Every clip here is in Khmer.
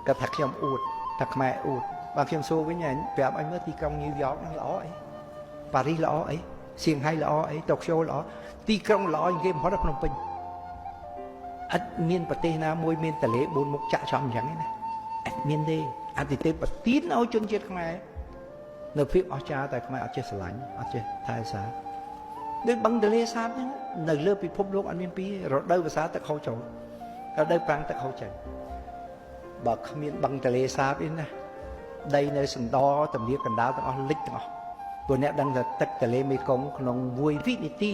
គាត់ថាខ្ញុំអួតថាខ្មែរអួតបើខ្ញុំសួរវិញអញប្រាប់អញមើលទីក្រុងញូវយ៉កហ្នឹងល្អអីប៉ារីសល្អអីសៀងហៃល្អអីតូក្យូល្អទីក្រុងល្អជាងគេបំផុតនៅភ្នំពេញអត់មានប្រទេសណាមួយមានទន្លេ4មុខចាក់ចំអញ្ចឹងទេណាអត់មានទេអតិទេប្រទានឲ្យជនជាតិខ្មែរនៅភាពអស្ចារ្យតែខ្មែរអត់ចេះស្រឡាញ់អត់ចេះថែរក្សាដូចបឹងទន្លេសាបអញ្ចឹងនៅលើពិភពលោកអត់មានពីររដូវវស្សាទឹកហូរចូលរដូវប្រាំងទឹកហូរចេញបើគ្មានបឹងទន្លេសាបទេណាដីនៅសណ្ដទំនាបកណ្ដាលទាំងអស់លិចទាំងអស់ព្រោះអ្នកដឹងថាទឹកទន្លេមេគង្គក្នុង1វិនាទី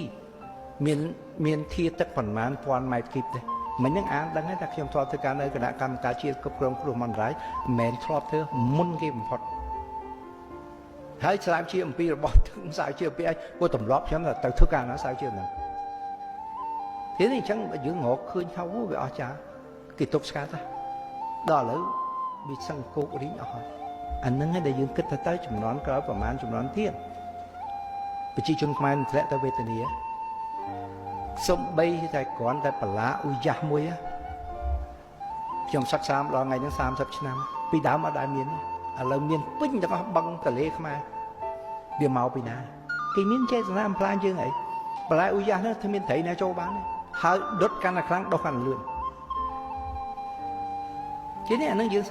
មានមានធាទឹកប្រមាណពាន់ម៉ែត្រគីបទេមិញហ្នឹងអានដឹងហើយថាខ្ញុំធ្លាប់ធ្វើការនៅគណៈកម្មការជាតិគ្រប់គ្រងគ្រោះមហន្តរាយមិនមែនធ្លាប់ធ្វើមុនគេបំផុតហើយស្រាវជាអំពីរបស់ទឹកស្រាវជាអំពីអីព្រោះទម្លាប់ខ្ញុំទៅធ្វើការណាស្រាវជាហ្នឹងទីនេះអញ្ចឹងយើងរកឃើញថាវាអស្ចារ្យគេទប់ស្កាត់ទៅដល់ឥឡូវវាសឹងគោករីងអស់ហើយអាហ្នឹងឯងដែលយើងគិតថាទៅចំនួនក្រោយប្រហែលចំនួនទៀតប្រជាជនខ្មែរនឹងធ្លាក់ទៅវេទនាសំបីតែគ្រាន់តែបន្លាអ៊ូយ៉ាស់មួយខ្ញុំសិក្សាម្ដងថ្ងៃហ្នឹង30ឆ្នាំពីដើមអត់ដែលមានឥឡូវមានពេញទាំងអស់បឹងទលេខ្មែរវាមកពីណាគេមានចេតនាអំផ្លាញយើងអីបន្លែអ៊ូយ៉ាស់ហ្នឹងធ្វើមានត្រីណាចូលបានទេហើយដុតកាន់តែខ្លាំងដុះកាន់តែលឿនជានេះអានឹងយើង